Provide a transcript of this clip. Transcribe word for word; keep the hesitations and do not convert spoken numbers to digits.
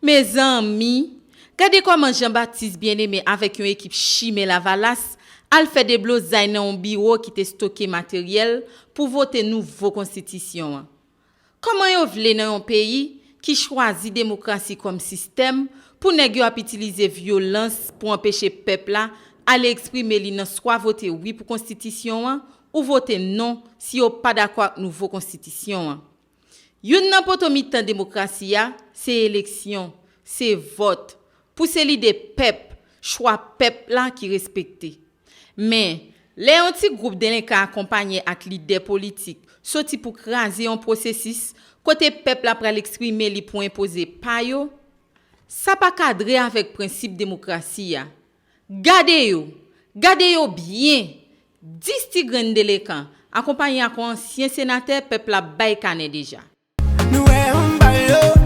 Mezanmi, gade kòman Jean Baptiste Bien-Aimé avèk yon ekip chimè Lavalas al fè deblozay nan yon biwo ki te stoke materyèl pou vote nouvo konstitisyon an. Kòman yo vle nan yon peyi ki chwazi demokrasi kòm sistèm pou nèg yo ap itilize vyolans pou anpeche pèp la ale eksprime li nan swa vote wi pou konstitisyon an ou vote non si yo pa dakò ak nouvo konstitisyon an? Youn nan poto mitan demokrasi a se eleksyon, se vòt, pou se lide pèp, chwa pèp la ki respekte. Men, lè yon ti gwoup delenkan akonpaye ak lidè politik soti pou kraze yon pwosesis kote pèp la pral eksprime li pou enpoze pa yo, sa pa kadre avèk prensip demokrasi a. Gade yo! Gade yo byen! Dis ti grenn delenkan akonpaye ak yon ansyen senatè pèp la bay kanè deja. Nou wè anba yo,